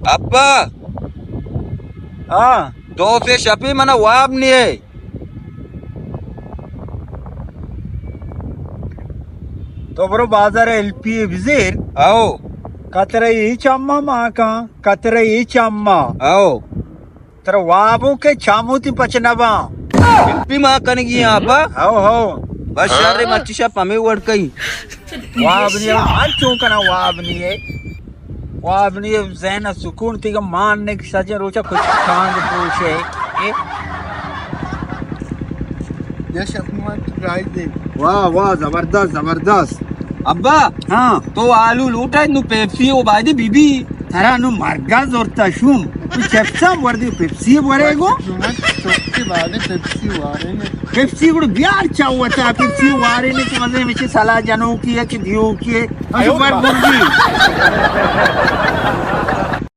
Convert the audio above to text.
ابا! ہاں۔ دو سے شپی منا واب نیے۔ تو برو بازار ایل پی بزیر۔ او۔ کترے ای چما ما کان، کترے ای چما۔ او۔ ترا وابوں کہ چاموتی پچ نہ باں۔ پی ما کنگی آں ابا۔ ہو، ہو۔ بس شر، مرچی شپ ہمیں وڑ کئی۔ واب نہیں ہے، ہر چون کنا واب نہیں ہے۔ واب نہیں ہے، ذہن سکون تیگا مان نے کہ سجن روچا کچھ کانگ پوش ہے۔ اے؟ یہ شپ ما ٹرائی دے۔ واہ، واہ، زبردست، زبردست۔ ابا، ہاں۔ تو آلو لوٹا، نو پیپسی او بایدی بی بی۔ ترا نو مرگا زورتا شوم۔ تو چپسا وردی پیپسی ورے گو؟ چپسی وارے، پیپسی وارے نے۔ پیپسی گڑ بیار چاوتا، پیپسی وارے نے کہ مزے مچے سلا جنو کی ہے کہ دیو کی ہے۔ اشو بر برگی۔